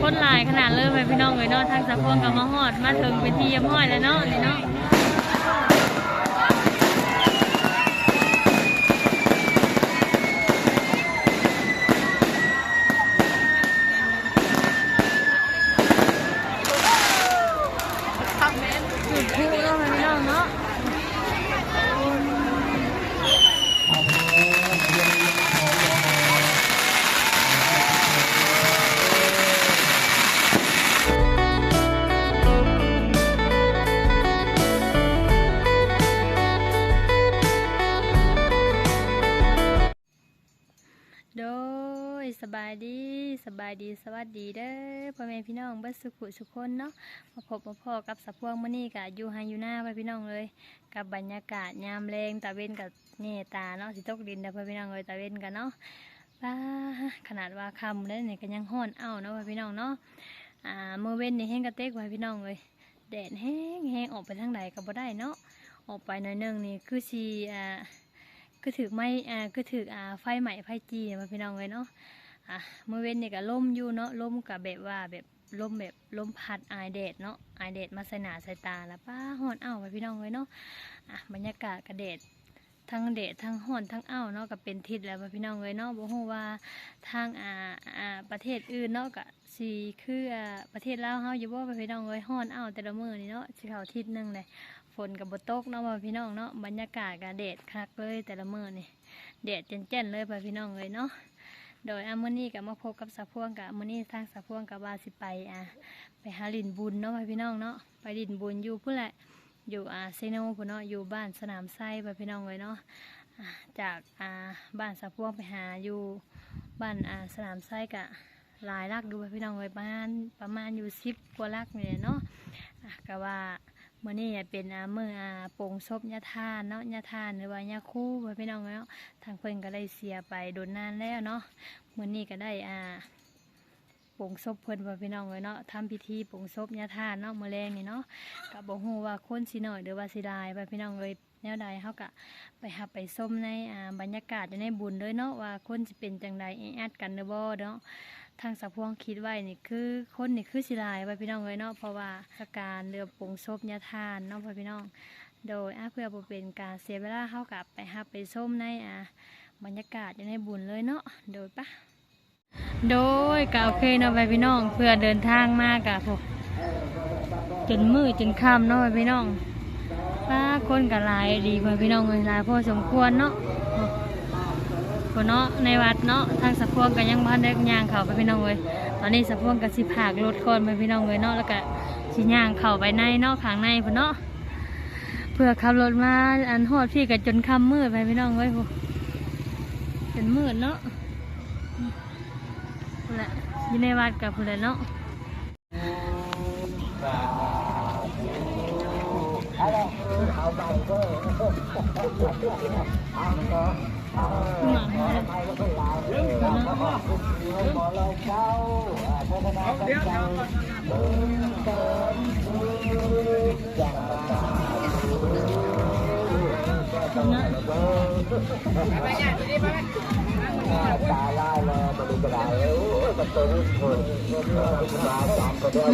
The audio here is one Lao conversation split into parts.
ຄົນຫຼາຍຂະໜາດເລີຍ ພີ່ນ້ອງເອີຍເນາະ. ທາງສາວພວງກໍມາຮອດມາເຖິງເປັນທີ່ຮຽບຮ້ອຍແລ້ວເນາະ ນີ້ເນາະ. ຈຸດພລຸເນາະ ພີ່ນ້ອງເນາະ. ໂດຍ ສະບາຍດີ ສະບາຍດີ ສະຫວັດດີເດີ ພໍ່ແມ່ພີ່ນ້ອງເບິດສຸຂູສຸຄົນເນາະ. ມາພົບມາພໍ້ກັບສາວພວງມື້ນີ້ກະຢູ່ໄຮ່ຢູ່ນາ ພໍ່ແມ່ພີ່ນ້ອງເອີຍ. ກັບບັນຍາກາດຍາມແລງ ຕາເວັນກະແຍງຕາເນາະ ຊິຕົກດິນແລ້ວ ພໍ່ແມ່ພີ່ນ້ອງເອີຍ. ຕາເວັນກະເນາະ ປ້າ ຂະໜາດວ່າຄ່ຳແລ້ວນີ້ກະຍັງຮ້ອນອ້າວເນາະ ພໍ່ແມ່ພີ່ນ້ອງເນາະ. ອ່າ ມື້ເວັນນີ້ແຮງກະເຕັກ ພໍ່ແມ່ພີ່ນ້ອງເອີຍ ແດດແຮງໆ ອອກໄປທາງໃດກະບໍ່ໄດ້ເນາະ. ອອກໄປໜ້ອຍໜຶ່ງນີ້ຄືຊິ ອ່າ ຄືຖືກໄມ້ ອ່າ ຄືຖືກ ອ່າ ໄຟໄໝ້ໄຟຈີ່ ພໍ່ແມ່ພີ່ນ້ອງເອີຍເນາະ. ອ່າ ມື້ເວັນນີ້ກະລົມຢູ່ເນາະ ລົມກະແບບວ່າແບບ ລົມແບບລົມພັດອາຍແດດເນາະ ອາຍແດດມາໃສ່ໜ້າໃສ່ຕາ ລະປ້າ ຮ້ອນອ້າວ ພໍ່ແມ່ພີ່ນ້ອງເອີຍເນາະ. ອ່າ ບັນຍາກາດກະແດດ ທັງແດດທັງຮ້ອນທັງອ້າວເນາະ ກະເປັນທິດແລ້ວ ພໍ່ແມ່ພີ່ນ້ອງເອີຍເນາະ. ບໍ່ຮູ້ວ່າທາງ ອ່າ ອ່າ ປະເທດອື່ນເນາະ ກະຊິຄື ອ່າ ປະເທດລາວເຮົາຢູ່ບໍ່ ພໍ່ແມ່ພີ່ນ້ອງເອີຍ. ຮ້ອນອ້າວແຕ່ລະມື້ນີ້ເນາະ ຊິເຂົ້າທິດໜຶ່ງແຫຼະ ຝົນກະບໍ່ຕົກເນາະ ພໍ່ແມ່ພີ່ນ້ອງເນາະ. ບັນຍາກາດກະແດດຄັກເລີຍແຕ່ລະມື້ນີ້ ແດດແຈ້ນໆ ເລີຍ ພໍ່ແມ່ພີ່ນ້ອງເອີຍເນາະ. ໂດຍ ອ່າ ມື້ນີ້ກະມາພົບກັບສາວພວງ ກະມື້ນີ້ທາງສາວພວງກະວ່າຊິໄປ ອ່າ ໄປຫາຫຼິ້ນບຸນເນາະ ພໍ່ແມ່ພີ່ນ້ອງເນາະ. ໄປຫຼິ້ນບຸນຢູ່ພຸ້ນແຫຼະ ຢູ່ ອ່າ ເຊໂນພຸ້ນເນາະ ຢູ່ບ້ານສະໜາມໄຊ ພໍ່ແມ່ພີ່ນ້ອງເອີຍເນາະ. ອ່າ ຈາກ ອ່າ ບ້ານສາວພວງໄປຫາຢູ່ບ້ານ ອ່າ ສະໜາມໄຊກະຫຼາຍຫຼັກຢູ່ ພໍ່ແມ່ພີ່ນ້ອງເອີຍ ປະມານ ປະມານຢູ່ສິບກວ່າຫຼັກນີ້ແຫຼະເນາະ. ອ່າ ກະວ່າ ມື້ນີ້ເປັນ ອ່າ ມື້ ອ່າ ປົງສົບຍາທ່ານເນາະ ຍາທ່ານ ຫຼືວ່າຍາຄູ ພໍ່ແມ່ພີ່ນ້ອງເນາະ. ທາງເພິ່ນກະໄດ້ເສຍໄປດົນນານແລ້ວເນາະ ມື້ນີ້ກະໄດ້ ອ່າ ປົງສົບເພິ່ນ ພໍ່ແມ່ພີ່ນ້ອງເອີຍເນາະ. ທຳພິທີປົງສົບຍາທ່ານເນາະ ມື້ແລງນີ້ເນາະ. ກະບໍ່ຮູ້ວ່າຄົນຊິໜ້ອຍ ຫຼືວ່າຊິຫຼາຍ ພໍ່ແມ່ພີ່ນ້ອງເອີຍ. ແນວໃດເຮົາກະໄປຮັບໄປຊົມໃນ ອ່າ ບັນຍາກາດຢູ່ໃນບຸນເລີຍເນາະ ວ່າຄົນຊິເປັນຈັ່ງໃດ ແອອັດກັນຫຼືບໍ່ເນາະ. ທາງສາວພວງຄິດໄວ້ນີ້ຄືຄົນນີ້ຄືຊິຫຼາຍ ພໍ່ແມ່ພີ່ນ້ອງເອີຍເນາະ ເພາະວ່າສະການເລື່ອງປົງສົບຍາທ່ານເນາະ ພໍ່ແມ່ພີ່ນ້ອງ. ໂດຍ ອ່າ ເພື່ອບໍ່ເປັນການເສຍເວລາ ເຮົາກະໄປຮັບໄປຊົມໃນ ອ່າ ບັນຍາກາດຢູ່ໃນບຸນເລີຍເນາະ. ໂດຍ ປະ ໂດຍ ກະໂອເຄເນາະ ພໍ່ແມ່ພີ່ນ້ອງ ເພື່ອເດີນທາງມາກະ ໂອ້ ຈົນມື້ຈົນຄ່ຳເນາະ ພໍ່ແມ່ພີ່ນ້ອງ. ປ້າ ຄົນກະຫຼາຍອີ່ຫຼີ ພໍ່ແມ່ພີ່ນ້ອງເອີຍ ຫຼາຍພໍສົມຄວນເນາະ. ໂອ້ ພຸ້ນເນາະ ໃນວັດເນາະ ທາງສາວພວງກະຍັງບໍ່ທັນໄດ້ຍ່າງເຂົ້າ ພໍ່ແມ່ພີ່ນ້ອງເອີຍ. ຕອນນີ້ສາວພວງກະຊິພາກລົດກ່ອນ ພໍ່ແມ່ພີ່ນ້ອງເອີຍເນາະ ແລ້ວກະຊິຍ່າງເຂົ້າໄປໃນເນາະ ຂ້າງໃນພຸ້ນເນາະ. ເພື່ອຂັບລົດມາ ອັນ ຮອດພີ້ກະຈົນຄ່ຳມືດ ພໍ່ແມ່ພີ່ນ້ອງເອີຍ ໂອ້ ຈົນມືດເນາະ. ພຸ້ນແຫຼະ ຢູ່ໃນວັດກະພຸ້ນແຫຼະເນາະ.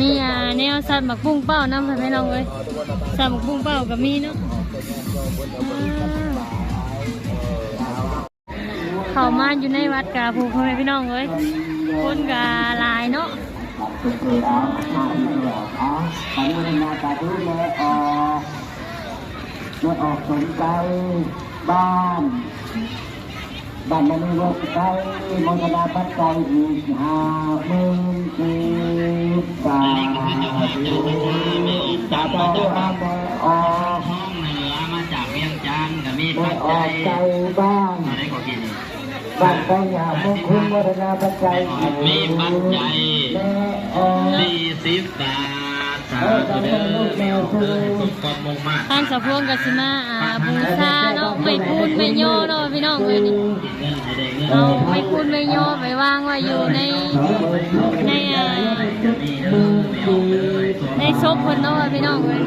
ມີ ອ່າ ແນວສັດໝາກປຸ້ງເປົ້ານຳ ພໍ່ແມ່ພີ່ນ້ອງເອີຍ ສັດໝາກປຸ້ງເປົ້າກະມີເນາະ. ອ່າ ເຂົ້າມາຢູ່ໃນວັດກະ ຜູ້ ພໍ່ແມ່ພີ່ນ້ອງເອີຍ ຄົນກະຫຼາຍເນາະ. ແມ່ອອກສົມໃຈ ບ້ານ ບ້ານມະນີວົງໄຊ ໂມທະນາປັດໄຈອີກຫ້າໝື່ນກີບ ສາທຸ ສາທຸ ແມ່ອອກ ແມ່ອອກໄຊບ້ານ ບ້ານໄຊຍາມຸງຄຸນ ໂມທະນາປັດໄຈ ມີປັດໄຈ ແມ່ອອກ ສີ່ສິບບາດ ສາທຸເດີ ແມ່ອອກເດີ ໃຫ້ສົມຄວາມມຸ່ງມາດ ທາງສາວພວງກະຊິມາ ອ່າ ບູຊາເນາະ ໄມ້ຄູນໄມ້ຍໍເນາະ ພີ່ນ້ອງເອີຍ. ນີ້ ເອົາໄມ້ຄູນໄມ້ຍໍໄປວາງໄວ້ຢູ່ໃນ ໃນ ອ່າ ໃນສົບເພິ່ນເນາະ ພີ່ນ້ອງເອີຍ.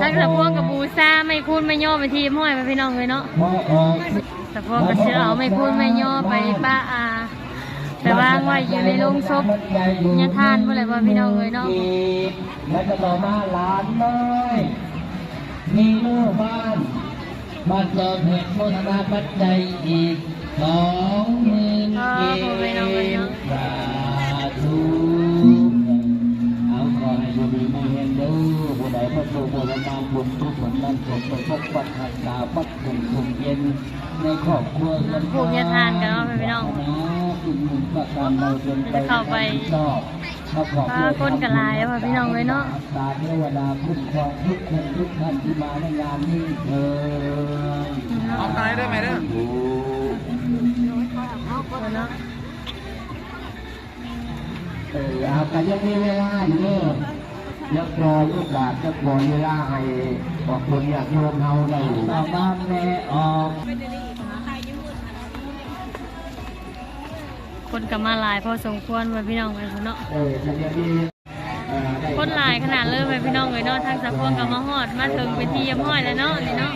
ທາງສາວພວງກະບູຊາໄມ້ຄູນໄມ້ຍໍໄປທີ່ຮຽບຮ້ອຍ ພີ່ນ້ອງເອີຍເນາະ. ສາວພວງກະຊິເອົາໄມ້ຄູນໄມ້ຍໍໄປປະ ອ່າ ໄວ້ຢູ່ໃນໂລງສົບຍາທ່ານພຸ້ນແຫຼະ ພໍ່ແມ່ພີ່ນ້ອງເອີຍເນາະ. ແລະກໍຕໍ່ມາຫຼານນ້ອຍ ມີລູກບ້ານ ບ້ານຈອມເຫັດ ໂມທະນາປັດໄຈອີກສອງໝື່ນ ອໍ ເກັບ ພໍ່ແມ່ພີ່ນ້ອງເອີຍເນາະ. ສາທຸ. ເອົາ ຂໍໃຫ້ຢູ່ດີມີແຮງເດີ ຜູ້ໃດປະສົບຜົນງານບຸນທຸກຜົນງານສົມ ໄປພົບຄວາມຮັກສາ ຄວາມສົງເຢັນໃນຄອບຄົວ ພູມຍາທ່ານກັນເນາະ ພໍ່ແມ່ພີ່ນ້ອງ. ອີກໜຶ່ງປະການ ເຮົາຈະເຂົ້າໄປ ເອີ ຄົນກໍຫຼາຍ ພໍ່ແມ່ພີ່ນ້ອງເອີຍເນາະ. ເທວະດາຄຸ້ມຄອງທຸກຄົນທຸກທ່ານທີ່ມາໃນງານນີ້ເທີ້ນ. ເອົາໄປເດີແມ່ເດີ. ເນາະ ເອີ ເອົາ ກໍຍັງມີເວລາຢູ່ເດີ ຍັງປ່ອຍໂອກາດ ຍັງປ່ອຍເວລາໃຫ້ພວກເພິ່ນຍາດໂຍມເຮົາໄດ້ປະມານແມ່ອອກ. ຄົນກໍມາຫຼາຍພໍສົມຄວນ ພໍ່ແມ່ພີ່ນ້ອງເອີຍເນາະ. ເອີ ກໍຍັງມີ ຄົນຫຼາຍຂະໜາດເລີຍ ພໍ່ແມ່ພີ່ນ້ອງເອີຍເນາະ. ທາງສາວພວງກໍມາຮອດມາເຖິງເປັນທີ່ຮຽບຮ້ອຍແລ້ວເນາະ ນີ້ເນາະ.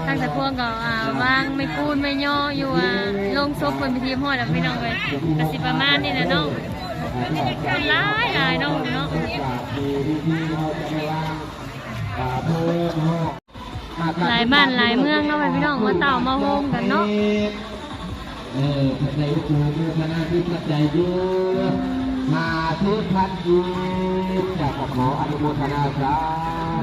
ທາງສາວພວງກໍ ອ່າ ວາງໄມ້ຄູນໄມ້ຍໍຢູ່ ອ່າ ໂລງສົບເພິ່ນເປັນທີ່ຮຽບຮ້ອຍແລ້ວ ພີ່ນ້ອງເອີຍ. ກໍຊິປະມານນີ້ແຫຼະເນາະ ຄົນຫຼາຍໆເນາະ ເນາະ. ຫຼາຍບ້ານຫຼາຍເມືອງເນາະ ພີ່ນ້ອງ ມາເຕົ້າມາໂຮມກັນເນາະ. ເອີ ເພິ່ນໄດ້ອຸດໜູນໂມທະນາທິປັດໄຈຢູ່ ຫ້າສິບພັນກີບ ຈະຂໍອະນຸໂມທະນາສາ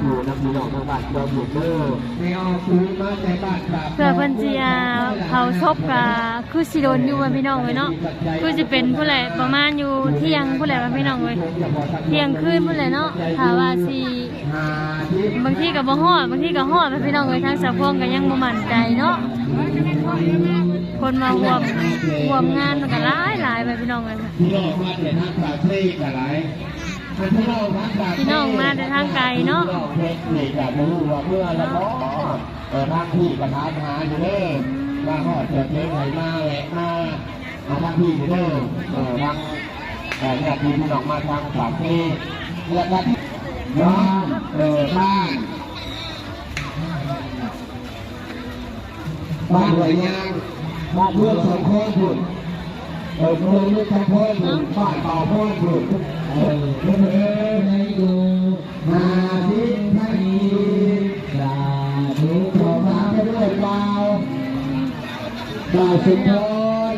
ທຸນຳພີ່ນ້ອງທາງບ້ານເຈົ້າເດີ ໄດ້ອອກທຶນມາແຕ່ບ້ານຕາ ເພື່ອເພິ່ນຊິ ອ່າ ເຜົາສົບ ກໍຄືຊິດົນຢູ່ ພີ່ນ້ອງເອີຍເນາະ. ຄືຊິເປັນພຸ້ນແຫຼະ ປະມານຢູ່ທ່ຽງພຸ້ນແຫຼະ ພີ່ນ້ອງເອີຍ ທ່ຽງຄືນພຸ້ນແຫຼະເນາະ ຖ້າວ່າຊິ ບາງທີກໍບໍ່ຮອດ ບາງທີກໍຮອດ ພີ່ນ້ອງເອີຍ. ທາງສາວພວງກໍຍັງບໍ່ໝັ້ນໃຈເນາະ ຄົນມາຮ່ວມ ຮ່ວມງານມັນກໍຫຼາຍໆ ພີ່ນ້ອງເອີຍ. ພີ່ນ້ອງມາແຕ່ທາງປາກເຊກໍຫຼາຍ ພີ່ນ້ອງມາແຕ່ທາງໄກເນາະ ພີ່ນ້ອງເພິ່ນນີ້ກໍບໍ່ຮູ້ວ່າເມືອແລ້ວບໍ່. ເອີ ທາງພີ່ກໍຖາມຫາຢູ່ເດີ ວ່າຮອດຈອດເຖິງໃຫ້ມາແວະມາ ມາທາງພີ້ເດີ ເອີ ທາງ ເອີ ຍາດພີ່ນ້ອງມາທາງປາກເຊ ແລ້ວກໍບ້ານ ເອີ ບ້ານ ບ້ານຫ້ວຍຍາງ ບ້ານເມືອງສອງຄອນພຸ້ນ ເອີ ເມືອງເມືອງຄຳພອນພຸ້ນ ບ້ານເປົ່າພອນພຸ້ນ ເອີ ເອີ ໃນຢູ່ ຫ້າສິບພັນກີບ ສາທຸ. ຂໍຝາກໄປດ້ວຍບ່າວ ບ່າວສົມພອນ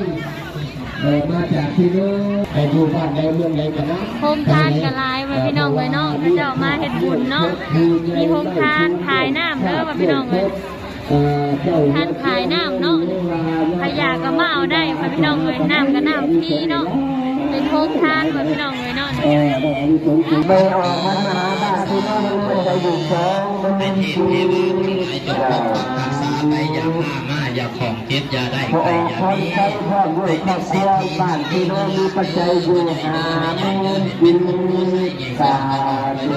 ເອີ ມາຈາກທີ່ໂນ້ນ ໄປຢູ່ບ້ານໃດເມືອງໃດກໍໄດ້ ໂຮງທານກໍຫຼາຍ ພີ່ນ້ອງເອີຍເນາະ ເຂົາເຈົ້າມາເຮັດບຸນເນາະ ມີໂຮງທານຂາຍນ້ຳເດີ ພີ່ນ້ອງເອີຍ. ເອີ ເຈົ້າ ທ່ານຂາຍນ້ຳເນາະ ໃຜຢາກກໍມາເອົາໄດ້ ພໍ່ແມ່ພີ່ນ້ອງເອີຍ ນ້ຳກໍນ້ຳຟຣີເນາະ ເປັນໂຮງທານ ພໍ່ແມ່ພີ່ນ້ອງເອີຍເນາະ. ເອີ ໄດ້ອານິສົງສ໌ສູງ ໄປອອກພັນມະຫາທາດທີ່ມາເລີຍ ໄດ້ຢູ່ສອງໝື່ນ ໃນທີ່ເທວາທັງຫຼາຍຈງປົກປັກຮັກສາໄປ ຢ່າພາມາ ຢ່າຂອງເຈັບ ຢ່າໄດ້ໄຂ້ ຢ່າມີ ໃຫ້ຕິດເສດຖີ ບ້ານທີ່ນ້ອງມີປັດໄຈຢູ່ ຫ້າໝື່ນ ສາທຸ.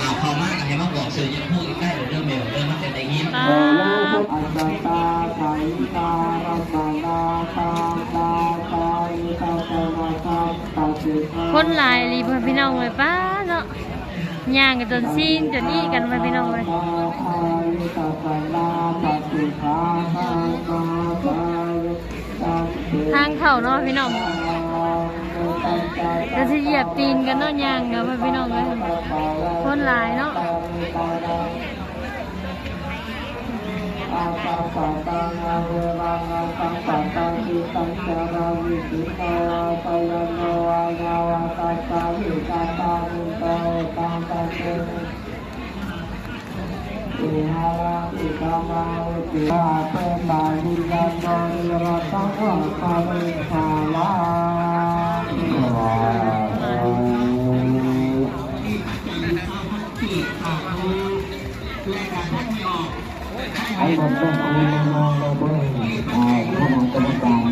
ອ້າວ ເຂົ້າມາກໍໃຫ້ມາບອກຊື່ຢູ່ຜູ້ໃກ້ໆເດີແມ່ເດີ ມັນຈະໄດ້ຍິນ. ຄົນຫຼາຍອີ່ຫຼີ ພໍ່ແມ່ພີ່ນ້ອງເອີຍ ປ້າເນາະ ຍ່າງກັນຈົນຊີ້ນຈົນອີກັນ ພໍ່ແມ່ພີ່ນ້ອງເອີຍ ຄົນຫຼາຍ. ທາງເຂົ້າເນາະພີ່ນ້ອງ ກໍຊິຢຽບຕີນກັນເນາະ ຍ່າງເນາະພີ່ນ້ອງເອີຍ ຄົນຫຼາຍເນາະ. ໃຫ້ມັນຕ້ອງມີມາເບິ່ງ ອ່າ ຄະນະກຳມະການ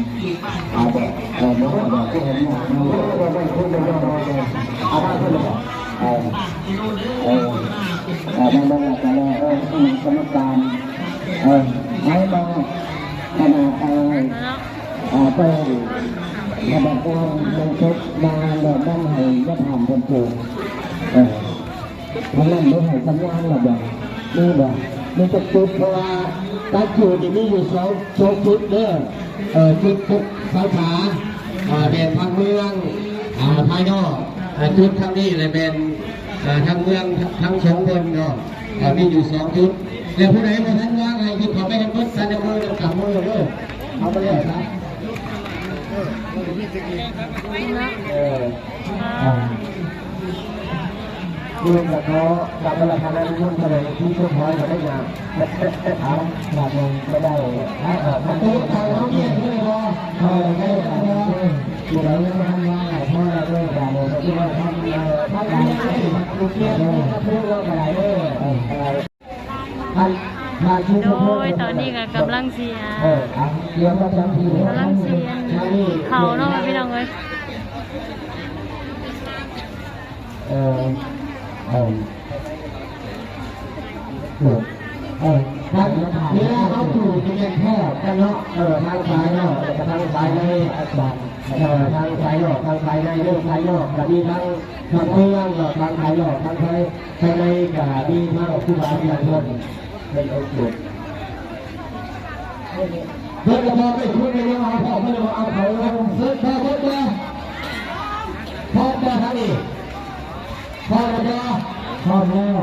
ອ່າ ແບບ ເອີ ບໍ່ ບໍ່ ບໍ່ ເອີ ເອີ ເອີ ມາເບິ່ງແລ້ວກໍແລ້ວ ເອີ ຄະນະກຳມະການ ເອີ ໃຫ້ມາ ຄະນະ ເອີ ເອີ ໄປ ຄະນະການລົງສົບມາແລ້ວນຳໃຫ້ຍາທ່ານເພິ່ນເກີດ ເອີ ທາງນັ້ນໄດ້ໃຫ້ສັນຍານແລ້ວບໍ່? ມີບໍ່? ມີຈັກຈຸດ? ເພາະວ່າຕັດຢູ່ນີ້ມີຢູ່ສອງ ສອງຈຸດເດີ. ເອີ ຈຸດພົບເສົາຜາ ເອີ ແມ່ນທາງເມືອງ ເອີ ພາຍນອກ ເອີ ຈຸດທາງນີ້ແຫຼະແມ່ນ ເອີ ທາງເມືອງ ທາງສົງເພິ່ນເນາະ ເອີ ມີຢູ່ສອງຈຸດ ແລະ ຜູ້ໃດບໍ່ທັນວາງໃຫ້ ຢຸບເຂົ້າໄປໃຫ້ເບິດ ສັນຍະມື ກຳມືເດີ ເອົາໄປແລ້ວຊະ ເອີ ອ່າ ເລື່ອງກະເທາະ ກັບພະລາຄະນານິຍົມ ສະແດງທີ່ສົມພອນກັນໄດ້ຫຍັງ ເອົາ ບາດໜຶ່ງກໍໄດ້ ເອົາ ເອົາ ປະຕູເກົ່າເຮົາເປັນຜູ້ໃດບໍ່? ເອີ ໄດ້ ຜູ້ໃດຍັງບໍ່ທັນວ່າ ພໍແລ້ວເດີ ບາດນີ້ກໍຄືວ່າທຳ ເອີ ທຳງານ ເອີ ເອີ ໂດຍ ຕອນນີ້ກໍກຳລັງຊິ ອ່າ ກຳລັງຊິ ອັນ ເຂົ້າເນາະ ພີ່ນ້ອງເອີຍ ເອີ ເອີ ເອີ ທາງ ເວລາເຮົາປູກຈະແມ່ນແຖວກັນເນາະ ເອີ ທາງສາຍນອກ ແລ້ວກໍທາງສາຍໃນ ອາຈານ ເອີ ທາງສາຍນອກ ທາງສາຍໃນ ເລື່ອງສາຍນອກ ກໍມີທັງ ທາງເມືອງເນາະ ທາງພາຍນອກ ທາງພາຍ ພາຍໃນກະມີທັງຄູບາອາຈານເພິ່ນ ເປັນອົງການ ເພິ່ນກະບອກໄດ້ຄຸນໄດ້ເນາະ ເຮົາພ້ອມແລ້ວ ເອົາເຂົ້າລົງ ເຊີນ ພ້ອມບໍ່? ພ້ອມບໍ່ທາງນີ້? ພ້ອມແລ້ວບໍ່? ພ້ອມແລ້ວ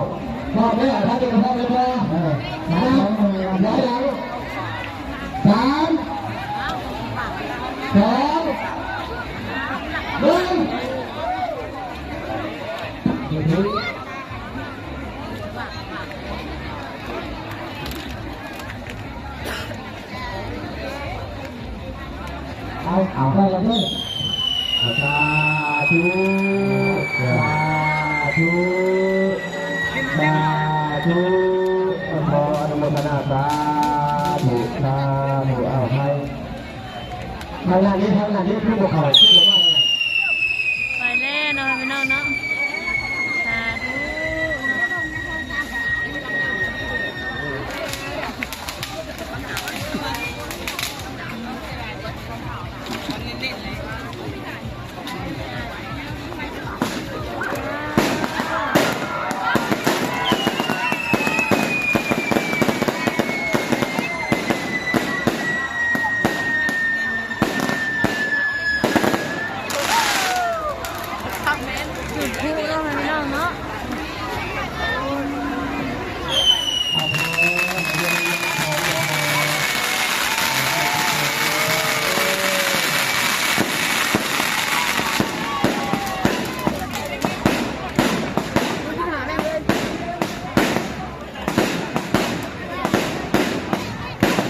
ພ້ອມແລ້ວ ທາງນີ້ກະພ້ອມແລ້ວບໍ່? ເອີ ນັບ ຖອຍຫຼັງ ສາມ ສອງ ໜຶ່ງ ເອົາ ເອົາ ໄປລະເດີ ສາທຸ ສາທຸ ສາທຸ ຂໍອະນຸໂມທະນາ ສາທຸ ສາທຸ ເອົາ ໃຫ້ ທາງດ້ານນີ້ ທາງດ້ານນີ້ຄືບໍ່ເຂົ້າ ຄືບໍ່ມາ ໄປແລ້ວເນາະ ພີ່ນ້ອງເນາະ ສາທຸເນາະ ຈຸດພລຸເນາະ ພີ່ນ້ອງເນາະ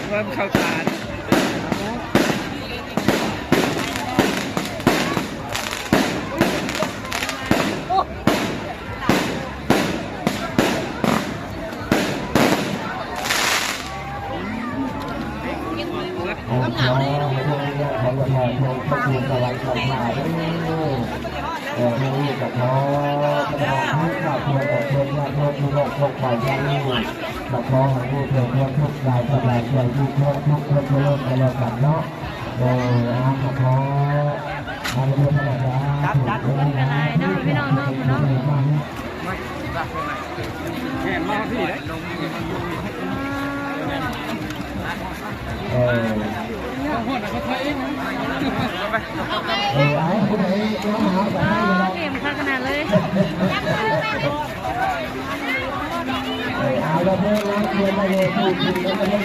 ເພີ່ມເຂົ້າສານ ເອີ ຂໍໃຫ້ພວກເຮົາທັງຫຼາຍຈົ່ງໄປສູ່ສະຫວັນທັນພາເດີ ເອີ ທາງນີ້ກະຂໍ ຂໍໃຫ້ຄອບຄົວຂອງເພິ່ນ ຍາດໂຍມທີ່ເຂົ້າໄປທາງນີ້ ກະຂໍໃຫ້ມີແຕ່ຄວາມສຸກກາຍສະບາຍໃຈ ມີຄວາມສຸກຄວາມຈະເລີນກະແລ້ວກັນເນາະ ເອີ ອາ ກະຂໍ ອາ ອະນຸໂມທະນາ ສາທຸ ຂອບຄຸນຫຼາຍໆເນາະ ພີ່ນ້ອງເນາະ ເນາະ. ແມ່ນມາຮອດພີ້ເດ້ ເອີ ເອີ ເອົາ ຜູ້ໃດມາຫາກັນ ເອີ ເຂັ້ມຄັກຂະໜາດເລີຍ ເອີ ເອົາລະເພິ່ນມາ ເພິ່ນມາເລີຍ ຜູ້ກິນກັນມາເລີຍ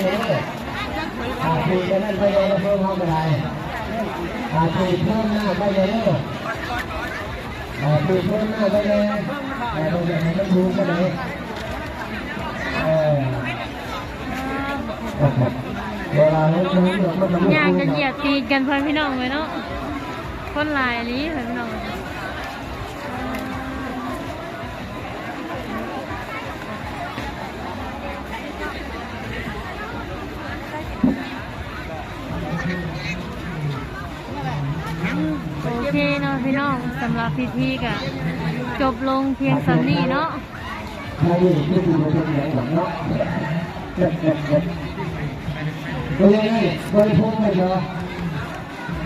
ອ່າ ຜູ້ກັນນັ້ນໄປເລີຍ ລະເພິ່ນເຮົາກໍໄດ້ ອ່າ ຜູ້ເພິ່ນໜ້າໄປເລີຍ ເອີ ເອີ ເອີ ເອີ ຍ່າງກັນຢຽບຕີນກັນ ພໍ່ແມ່ພີ່ນ້ອງເອີຍເນາະ ຄົນຫຼາຍອີ່ຫຼີ ພໍ່ແມ່ພີ່ນ້ອງ. ໂອເຄເນາະພີ່ນ້ອງ ສຳລັບພິທີກະຈົບລົງພຽງສ່ຳນີ້ເນາະ ເ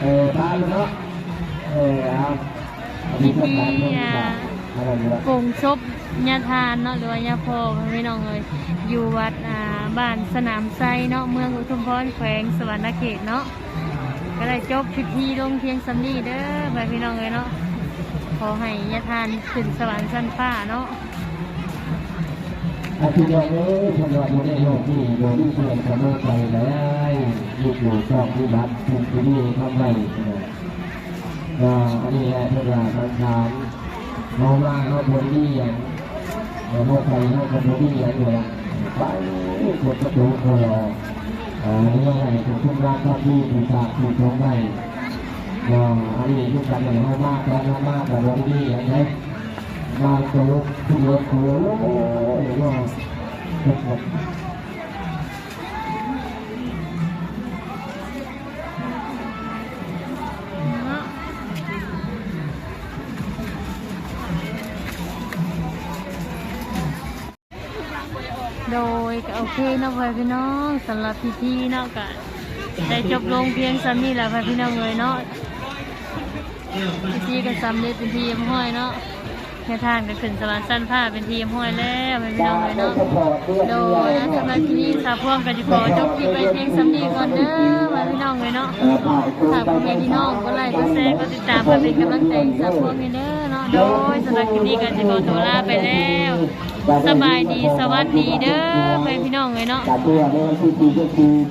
ອີ ຕາມເນາະ ເອີ ເອົາ ພິທີ ອ່າ ກົງສົບຍາທ່ານເນາະ ຫຼືວ່າຍາພໍ່ ພີ່ນ້ອງເອີຍ ຢູ່ວັດ ອ່າ ບ້ານສະໜາມໄຊເນາະ ເມືອງອຸທຸມພອນ ແຂວງສະຫວັນນະເຂດເນາະ. ກໍໄດ້ຈົບພິທີລົງພຽງສ່ຳນີ້ເດີ ພໍ່ແມ່ພີ່ນ້ອງເອີຍເນາະ. ຂໍໃຫ້ຍາທ່ານຂຶ້ນສະຫວັນຊັ້ນຟ້າເນາະ. ອາ ພີ່ນ້ອງເອີຍ ສຳລັບຢູ່ໃນໂລກນີ້ ບໍ່ມີເພື່ອນສະເໝີໃຜເລີຍ ມີຜູ້ຊອກມີບັດ ຜູ້ທີ່ມີຄຳໄວ້ ອ່າ ອັນນີ້ແຫຼະເພິ່ນວ່າສັງຂານ ເຮົາມາເຮົາບໍ່ໄດ້ມີຫຍັງ ເຮົາໄປເຮົາກໍບໍ່ມີຫຍັງແລ້ວ ໄປກົດປະຕູຂໍ ເອີ ເຮືອໃຫ້ເປັນຄຸນນາງຄຳມີຜູ້ສາກຜູ້ສົງໄວ້ ເນາະ. ອັນນີ້ຄືກັນ ເຮົາມາຕອນເຮົາມາກໍບໍ່ໄດ້ມີຫຍັງເດ້ ມາໂຕຂຶ້ນລົດໂຕ ໂອ້ຍ ເນາະ. ໂດຍ ກໍໂອເຄເນາະ ພໍ່ແມ່ພີ່ນ້ອງ ສຳລັບພິທີເນາະ ກໍໄດ້ຈົບລົງພຽງສ່ຳນີ້ແຫຼະ ພໍ່ແມ່ພີ່ນ້ອງເອີຍເນາະ. ພິທີກໍສຳເລັດເປັນທີ່ຮຽບຮ້ອຍເນາະ. ຍາທ່ານກໍຂຶ້ນສະຫວັນຊັ້ນຟ້າເປັນທີ່ຮຽບຮ້ອຍແລ້ວ ແມ່ພີ່ນ້ອງເອີຍເນາະ. ໂດຍ ສຳລັບທີ່ນີ້ສາວພວງກໍຊິຂໍຈົບຄລິບໄວ້ພຽງສ່ຳນີ້ກ່ອນເດີ ແມ່ພີ່ນ້ອງເອີຍເນາະ. ຝາກພໍ່ແມ່ພີ່ນ້ອງກົດໄລກ໌ ກົດແຊ ກົດຕິດຕາມ ເພື່ອເປັນກຳລັງໃຈໃຫ້ສາວພວງແດ່ເດີເນາະ. ໂດຍ ສຳລັບຄລິບນີ້ກໍຊິຂໍຕົວລາໄປແລ້ວ. ສະບາຍດີ ສະຫວັດດີເດີ ແມ່ພີ່ນ້ອງເອີຍເນາະ.